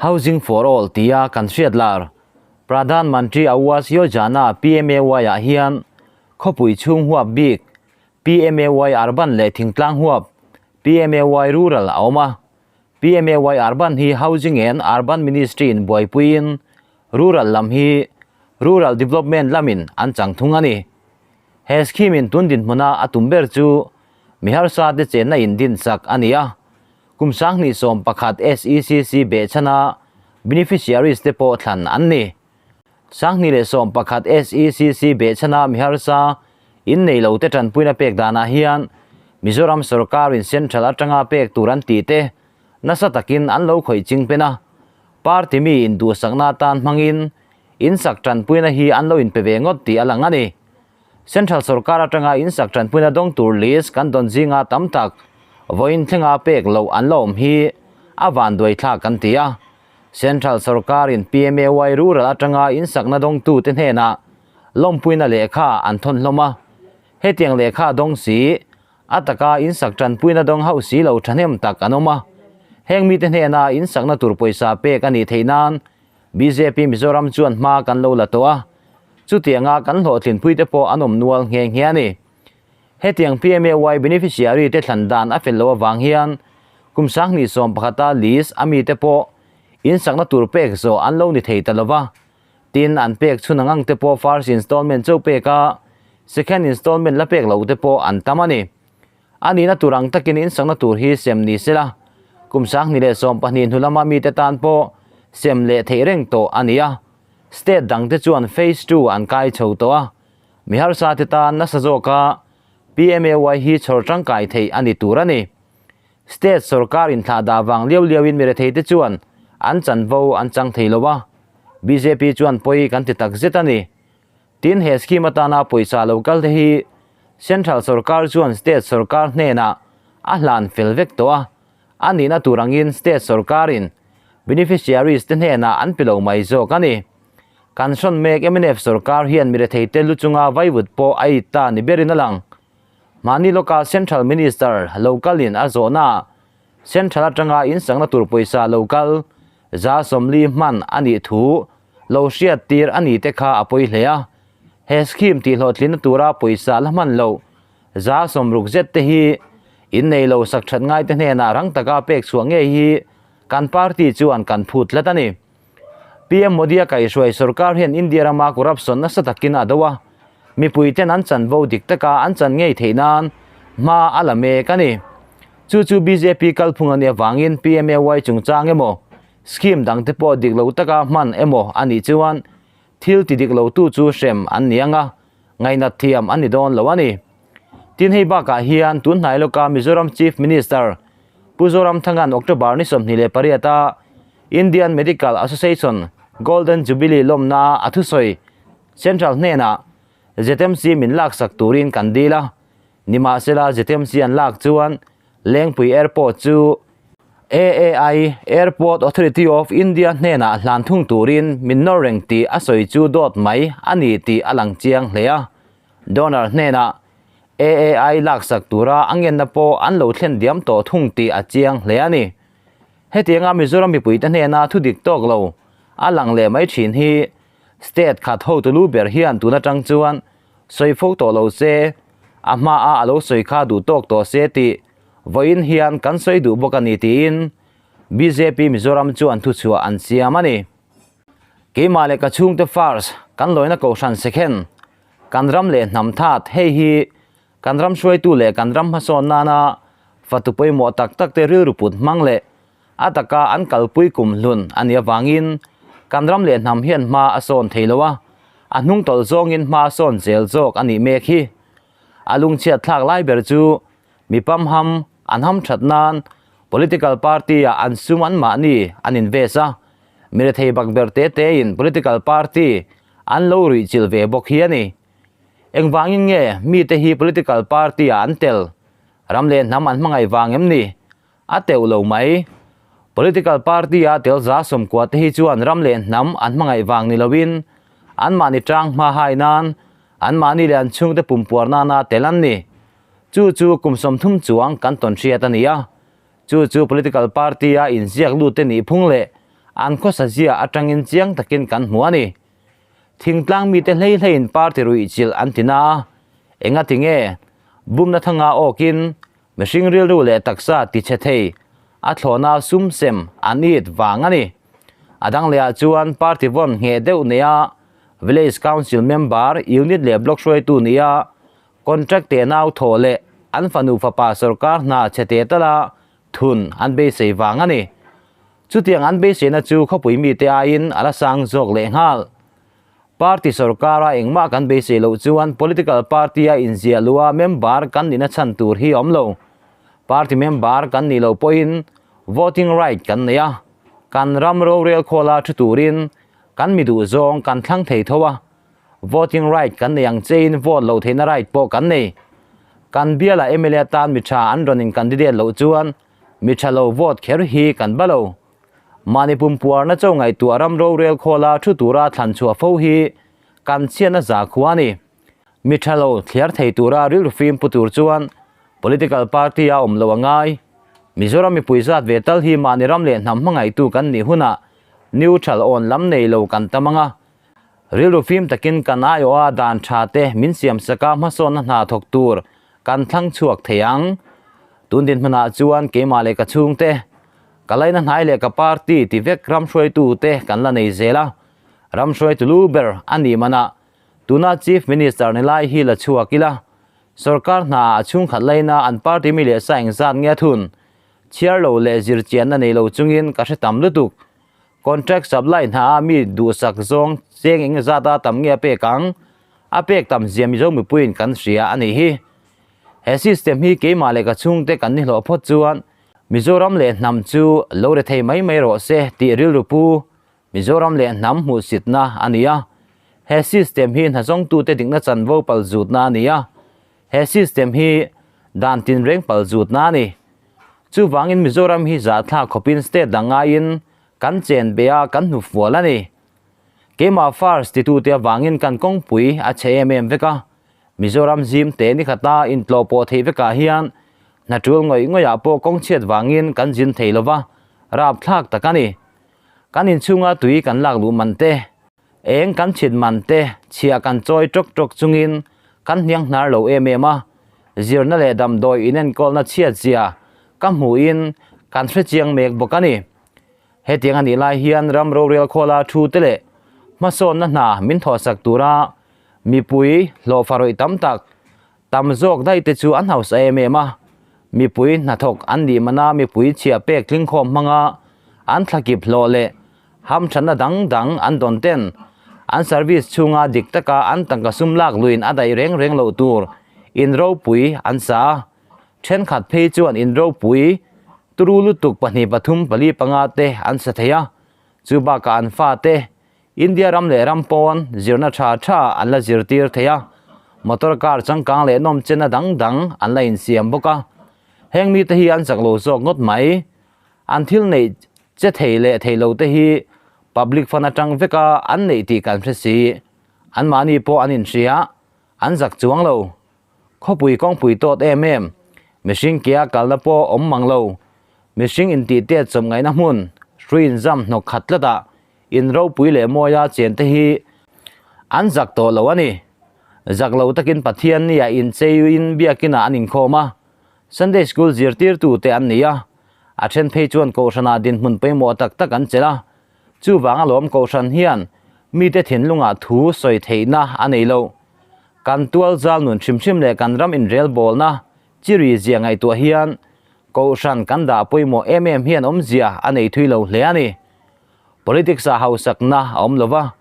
Housing for All tia kan hriat lar Pradhan Mantri Awas Yojana, PMAY, ah hian khawpui chhung huap bik PMAY Urban leh thingtlang huap PMAY Rural a awm a. PMAY Urban hi Housing and Urban Ministry in buaipuiin Rural lam hi Rural Development lamin an chang thung a ni. He scheme in tun dinhmuna a tum ber chu mi harsa te chenna in din sak a ni a. Kum 2011 SECC behchhana beneficiaries te pawh thlan an ni. 2011 SECC behchhana mi harsa in nei lo te tanpuina pek danah hian Mizoram sorkarin central atanga pek tur an tih te nasa takin an lo khawih ching pen a. Party mi induhsakna atan hmangin in sak tanpuina hi an lo inpe ve ngawt tih a lang a ni. Central sorkar atanga in sak tanpuina dawng tur list kan dawn zinga tam tak vawiin thlenga pek loh an la awm hi a vanduai thlak kan ti a. Central sorkarin PMAY Rural atanga in sakna dawngtute hnenah lawmpuina lehkha an thawn hlawm a. Hetiang lehkha dawng si, a taka in sak tanpuina dawng hauh si lo thahnem tak an awm a. Heng mite hnena in sakna tur pawisa pek a nih theih nan bjp Mizoram chuan hma kan lo la tawh a. Chutianga kan hlawhtlinpui te pawh an awm nual nghe nghe a ni. Hetiang PMAY beneficiary te thlan dan a fel loh avang hian kum 2011-a list a mite pawh in sakna tur pek zawh an lo ni thei ta lova. Tin, an pek chhun ang ang te pawh first installment chauh pek a, second installment la pek loh te pawh an tam a ni. A nihna tur ang takin in sakna tur hi sem ni sela, kum 2012 hnu lama mite tan pawh sem leh theih reng tawh a ni a. State dangte chuan phase ii an kai chho tawh a, mi harsa te tan nasa zawka PMAY hi chhawr tangkai theih a ni tur a ni. State sorkar inthlah dah vang liau liauin mi rethei te chuan an chanvo an chang thei lo a, bjp chuan pawi kan ti tak zet a ni. Tin, he scheme atana pawisa lo kal te hi Central sorkar chuan state sorkar hnenah a hlan fel vek tawh a, a nihna tur angin state sorkarin beneficiaries te hnenah an pe lo mai zawk a ni. Kan hrawn mek mnf sorkar hian mi rethei te lu chunga vaivut pawh a it ta ni berin a lang. Mahni lawka Central Minister lo kalin a zawhnaah Central atanga insakna tur pawisa lo kal 40% hman a nih thu lo hriat tir a ni te kha a pawi hle a. He scheme tihhlawhtlinna tura pawisa la hman loh 60% zet te hi innei lo sak that ngai te hnenah rang taka pek chhuah ngei hi kan party chuan kan phut tlat a ni. PM Modi-a kaihhruai sorkar hian India rama corruption nasa takin a do a, mipuiten an chanvo dik taka an chan ngei theih nan hma a la mek a ni. Chu chu bjp kalphung a nih avangin PMAY chungchang emaw, scheme dangte pawh dik lo taka hman emaw a nih chuan thil ti dik lotu chu hrem an ni ang a, ngainat thiam an ni dawn lo a ni. Tin hei bakah hian tun hnai lawka Mizoram Chief Minister Pu Zoramthanga'n October ni 28 a Indian Medical Association Golden Jubilee lawmna a thusawi Central hnenah ZMC min laksak turin kan dil a, nimahsela ZMC an lak chuan Lengpui Airport chu AAI, Airport Authority of India, hnenah hlan thung turin min nawr reng tih a sawi chu dawt mai a ni tih a lang chiang hle a. Donor hnenah AAI laksak tura a ngenna pawh an lo thlen diam tawh thung tih a chiang hle a ni. Hetianga Mizoram mipuite hnena thu dik tawk lo a lang leh mai thin hi state khat hotu lu ber hian tun atang chuan sawi fo tawh lo se, a hmaa a lo sawi kha duh tawk tawh se tih vawiin hian kan sawi duh bawk a ni tiin bjp Mizoram chuan thuchhuah an siam a ni. Keimah leh ka chhungte first, kan lawina kohhran second, kan ram leh hnam that hei hi Kan ram hruaitu leh kan ram hmasawn nana fatu pawimawh tak tak te rilru put hmang leh a taka an kalpui kum hlun a nih avangin kan ram leh hnam hian hma a sawn thei lo a, a hnung tawlh zawngin hma a sawn zel zawk a nih mek hi. A lungchhiat thlak lai ber chu mi pamham an ham that nan political party ah an sum an mahni an invest a, mi rethei bakber te tein political party an lo ruihchilh ve bawk hi a ni. Engvangin nge mite hi political party ah an tel? Ram leh hnam an hmangaih vang em ni? A teuh lo mai. Political party a tel 90% te hi chuan ram leh hnam an hmangaih vang ni loin anmahni tang hma hai nan, anmahni leh an chhungte pumpuar nana tel an ni. Chu chu kum 30 chuang kan tawn hriat a ni a. Chu chu political party a inziak lut te nih phung leh an khawsa zia atangin chiang takin kan hmu a ni. Thingtlang mite hlei hleiin party ruihchilh an ti na a, engati nge bumna thanga awkin mihring rilru leh taksa tichhe thei a thlawhna sum sem an it vang a ni. A dang lehah chuan party vawn ngheh deuh neia Village Council member, unit leh block hruaitu nia contract te nau thawh leh an fanu fapa sorkar hna chhe te tala thun an beisei vang a ni. Chutiang an beiseina chu khawpui mite aiin a la sang zawk leh nghal. Party sorkara engmah kan beisei loh chuan political party-a inziah luha member kan nihna chhan tur hi a awm lo. Party member kan nih loh pawhin voting right kan nei a, kan ram rorel khawla thu turin kan mi duh zawng kan thlang thei tho a, voting right kan nei ang chein vote loh theihna right pawh kan nei. Kan bialah mla tan mi tha an rawn in candidate loh chuan mi tha lo vote kher hi kan ba lo. Mahni pumpuarna cho ngaihtuah ram rorel khawla thu tura thlan chhuah fo hi kan chhiatna za khua a ni. Mi tha lo thliar thei tura rilru fim pu tur chuan political party a awm lo a ngai. Mizoram mipui zat ve tal hi mahni ram leh hnam hmangaihtu kan nih hunah neutral awn lam nei lo kan tam ang a. Rilru fim takin kan aiawh a dan tha te min siam sak a hmasawnna hna thawk tur kan thlang chhuak thei ang. Tun dinhmunah chuan keimah leh ka chhungte, ka laina hnai leh ka party ti vek ram hruaitu te kan la nei zel a. Ram hruaitu lu ber a nih manah tuna Chief Minister ni lai hi la chhuak ila sorkar hna ah chhungkhat laina an party mi leh sa engzat nge a thun chhiar lo leh zirchianna nei lo chungin ka hre tam lutuk. Contract supply hna a mi duhsak zawng cheng eng zat a tam nge a pek ang? A pek tam zia Mizo mipuiin kan hria a nih hi. He system hi keimah leh ka chhungte kan ni hlawh phawt chuan Mizoram leh hnam chu lo re thei mai mai rawh se tih rilru pu Mizoram leh hnam hmuhsitna a ni a. He system hi hnazawngtute dikna chanvo palzutna a ni a. He system hi dan tinreng palzutna a ni. Chuvangin Mizoram hi zahthlak khawpin state dang ngaiin kan chen be a, kan hnufual a ni. Keimah first titute avangin kan kawngpui a chhe em em vek a, Mizoram zim te ni khata intlawh pawh theih vekah hian hna tul ngawih ngawihah pawh kawng chhiat vangin kan zin thei lova, rapthlak tak a ni. Kan inchhunga tui kan lak luh man te, Eng kan chhit man te chhia kan chawi tawk tawk chungin kan hniang hnar lo em em a, zirna leh damdawi inenkawlna chhiat zia ka hmuhin kan hre chiang mek bawk a ni. Hetiang a nih lai hian ram rorel khawla thu te leh hmasawnna hna min thawhsak tura mipui hlawhfa rawih tam tak tam zawk daih te chu an hausa em em a, mipui hnathawk an nih mana mipui chhia pek tlingkhawm hmanga an thlakip hlawh leh hamthatna dang dang an dawn ten an service chhunga dik taka an tangka sum lak luin a daih reng reng loh tur in ropui an sa a, thenkhat phei chuan in ropui turu lutuk pahnih pathum pali panga te an sa thei a, chu bakah an fate India ram leh ram pawn zirna tha tha an la zirtir thei a, motor car changkang leh nawm chena dang dang an la insiam bawk a. Heng mite hi an chak lo zawk ngawt mai. An thil neih che thei leh thei lo te hi public fund atang veka an neih tih kan hre si. Anmahni pawh an inhria, an zak chuang lo. Khawpui kawngpui tawt em em, mihring kea kalna pawh awm mang lo. Mihring intih tet chawp ngaihna hmun, hrui inzam hnawk khat tlatah In ropui leh mawia chen te hi an zak tawh lo a ni. Zak lo takin Pathian nia incheiin biakinah an inkhawm a, Sunday School zirtirtu te an ni a, a then phei chuan Kohhranah dinhmun pawimawh tak tak an chelh a, chuvang alawm Kohhran hian mite thinlungah thu sawi theihna a nei lo. Kan tual zal nun hrim hrim leh kan ram inrelbawlna chi ri zia ngaihtuah hian Kohhran kan dah pawimawh em em hian awmzia a nei thui lo hle a ni. Politics ah hausakna a awm lova,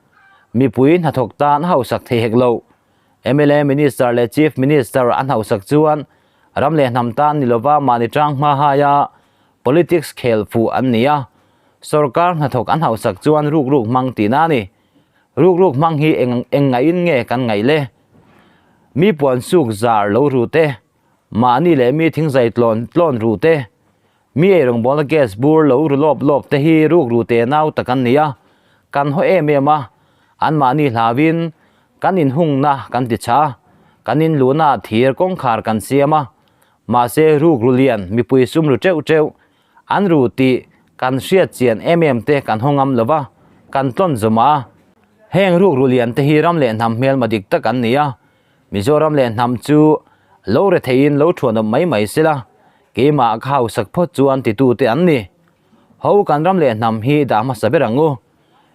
mipui hnathawk tan a hausak thei hek lo. Mla Minister leh Chief Minister an hausak chuan ram leh hnam tan ni lova mahni tang hma haia politics khel fuh an ni a, sorkar hnathawk an hausak chuan ruk ruk hmang tihna a ni. Ruk ruk hmang hi eng eng ngaihin nge kan ngaih le? Mi puan suk zar lo ru te, mahni leh mi thingzai tlawn tlawn ru te, Mi eirawngbawlna gas bur lo ru lawp lawp te hi rukru te nau tak an ni a, kan haw em em a, anmahni hlauin kan inhungna kan ti tha a, kan inluhna ah thir kawngkhar kan siam a, mahse rukru lian mipui sum ru teuh teuh an ru tih. Kan hriat chian em em te kan haw ngam lova, kan tlawn zawm a. Heng rukru lian te hi ram leh hnam hmelma dik tak an ni a, Mizoram leh hnam chu lo re theiin lo thuanawp mai mai sela, keimah ka hausak phawt chuan titu te an ni. Ho kan ram leh hnam hi dah hmasa ber ang u.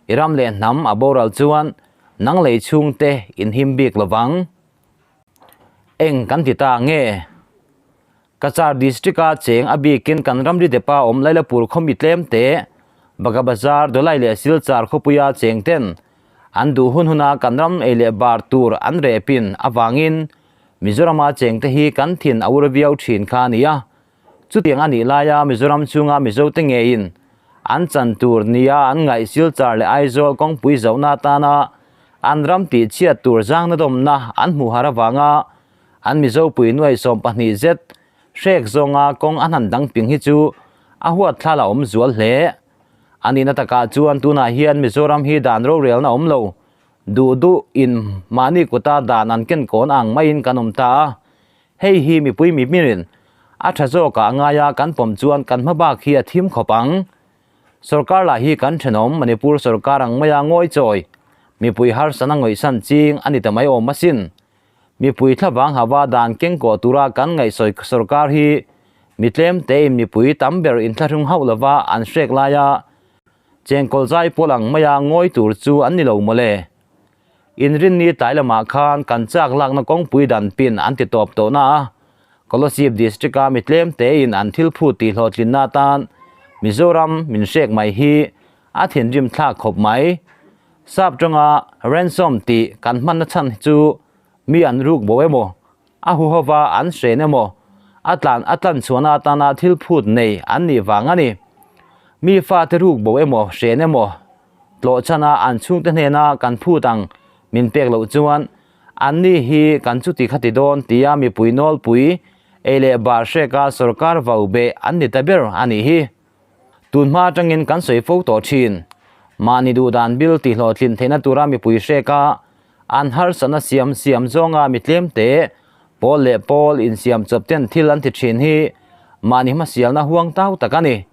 I ram leh hnam a boral chuan nang lei chhungte inhim bik lovang. Eng kan ti ta nge? Cachar District-a cheng a bikin kan ramri depa awm Lailapur khawmi tlem te, Baga Bazar, Dawlai leh Silchar khawpuia cheng ten an duh hun huna kan ram ei leh bar tur an rehpin avangin Mizorama chengte hi kan thin a ur viau thin kha a ni a. Chutiang a nih laia Mizoram chhunga Mizote ngeiin an chan tur nia an ngaih Silchar leh Aizawl kawngpui zohna atana an ram tihchhiat tur zangna dawmna an hmuh har avanga an Mizopui nuai 12 zet hrek zawnga kawng an han dang ping hi chu a huatthlal a awm zual hle. A nihna takah chuan tunah hian Mizoram hi dan rorelna awm lo, duh duh in mahni kuta dan an ken kawn ang maiin kan awm ta a. Hei hi mipui mimirin a tha zawkah a ngai a, kan pawm chuan kan hma bak hi a thim khawp ang. Sorkar lah hi kan thenawm Manipur sorkar ang maia ngawi chawi, mipui harsana ngawihsan ching a ni ta mai awm asin. Mipui thlavang hava dan keng kawh tura kan ngaihsawi sorkar hi mi tlem tein mipui tam ber inthlahrung hauh lova an hrek laia chengkawl zai pawl ang maia ngawi tur chu an ni lo mawle. Inrinni tlai lamah khan kan chak lakna kawngpui dan pin an ti tawp tawh na a, Kolasib District-a mi tlem tein an thil phut tih hlawhtlinna atan Mizoram min hrek mai hi a thinrim thlak khawp mai. Sap tawnga ransom tih kan hmanna chhan chu mi an ruk bo emaw, a huhova an hren emaw, a tlan a tlan chhuahna atana thil phut nei an nih vang a ni. Mi fate ruk bo emaw, hren emaw, tlawh chhana an chhungte hnena kan phut ang min pek loh chuan anni hi kan chuti khati dawn tia mipui nawlpui ei leh bar hreka sorkar vau beh an ni ta ber a nih hi. Tun hma atangin kan sawi fo tawh thin. Mahni duh dan bil tihhlawhtlin theihna tura mipui hreka an harsatna siam siam zawnga mi tlemte pawl leh pawl insiam chawp ten thil an ti thin hi mahni hmasialna huang tau tak a ni.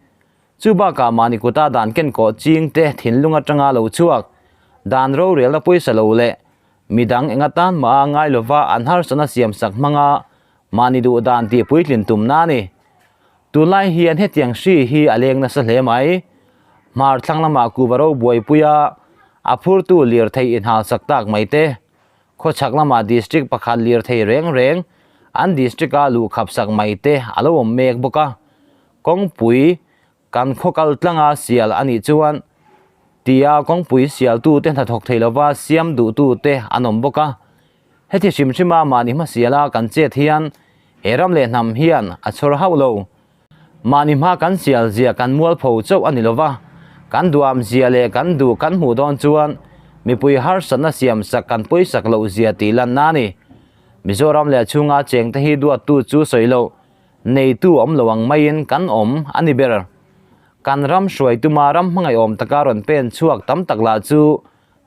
Chu bakah mahni kuta dan kenkawh chingte thinlung atanga lo chhuak dan rorelna pawisa lo leh midang eng atan mah a ngai lova an harsatna siamsak hmanga mahni duh dan tih puitlin tumna a ni. Tunlai hian hetiang hri hi a leng nasa hle mai. Hmar thlang lamah kuva ro buaipuia a phurtu lirthei inhalsak tak mai te, khawchhak lamah district pakhat lirthei reng reng an district-a luhkhapsak mai te a lo awm mek bawk a. Kawngpui kan khaw kal tlanga sial a nih chuan tia kawngpui sialtute hnathawk thei lova siam duhtute an awm bawk a. Heti hrim hrima mahni hmasiala kan chet hian he ram leh hnam hian a chhawr hauh lo. Mahni hma kan sial zia kan mualpho chauh a ni lova, kan duham zia leh kan duh kan hmuh dawn chuan mipui harsatna siamsak kan pawisak loh zia tih lanna a ni. Mizoram leh a chhunga chengte hi duattu chu sawi loh Neitu awm lo ang maiin kan awm a ni ber. Kan ram hruai tuma ram hmangaihawm taka rawn pen chhuak tam tak lah chu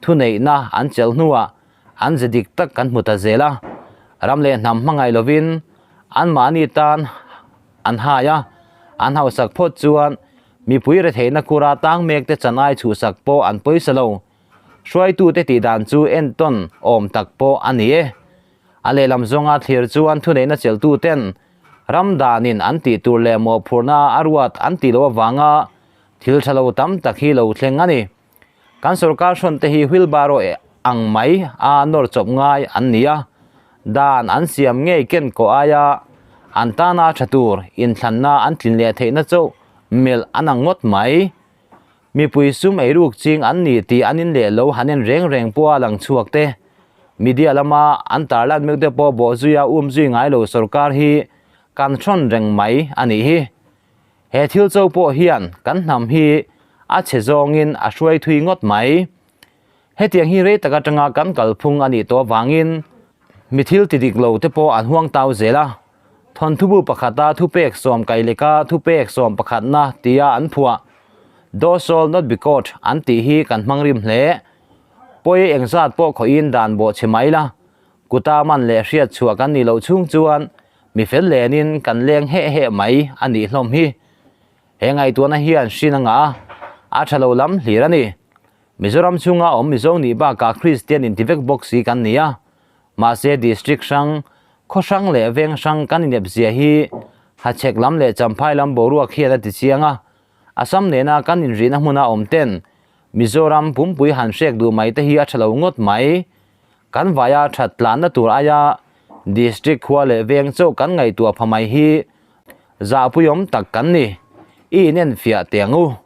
thuneihna an chelh hnuah an ze dik tak kan hmu ta zel a. Ram leh hnam hmangaih lovin anmahni tan an hai a, an hausak phawt chuan mipui retheihna kura tang mekte chan ai chhuhsak pawh an pawisa lo. Hruaitute tih dan chu entawn awm tak pawh a ni e. A lehlam zawnga thlir chuan thuneihna chelhtuten ram danin an tih tur leh mawhphurhna a ruat an tih loh avanga thil tha lo tam tak hi lo thleng a ni. Kan sorkar hrawnte hi wheelbarrow ang mai a nawr chawp ngai an ni a, dan an siam ngei ken kawh aia an tana tha tur inthlanna an tlin leh theihna chauh melh an ang ngawt mai. Mipui sum eiruk ching an ni tih an in leh lo han en reng reng pawh a lang chhuak te. Media lama an tarlan mek te pawh bawhzuia um zui ngai lo sorkar hi kan hrawn reng mai a nih hi. He thil cho pawh hian kan hnam hi a chhe zawngin a hruai thui ngawt mai. Hetiang hi rei tak atanga kan kalphung a nih tawh avangin mi thil ti dik lo te pawh an huang tau zel a. Thawnthubu pakhata thupek sawm kai leka thupek sawm pakhatna tia an phuah Thou shall not be caught an tih hi kan hmang rim hle. Pawi engzat pawh khawhin dan bawh chhe mai la, kuta man leh hriat chhuah kan nih loh chhung chuan mi fel lenin kan leng heh heh mai a nih hlawm hi. He ngaihtuahna hian hrin a ngah a, a tha lo lam hlir a ni. Mizoram chhunga awm Mizo nih bakah Kristian inti vek bawk si kan ni a. Mahse district hrang, khaw hrang leh veng hrang kan inep zia hi Hachhek lam leh Champhai lam boruak hian a ti chiang a. Assam nena kan inrihna hmuna awm ten Mizoram pumpui han hrek duh mai te hi a tha lo ngawt mai. Kan vaia that tlanna tur aia district khua leh veng chauh kan ngaihtuah pha mai hi zahpuiawm tak kan ni. I inenfiah teh ang u.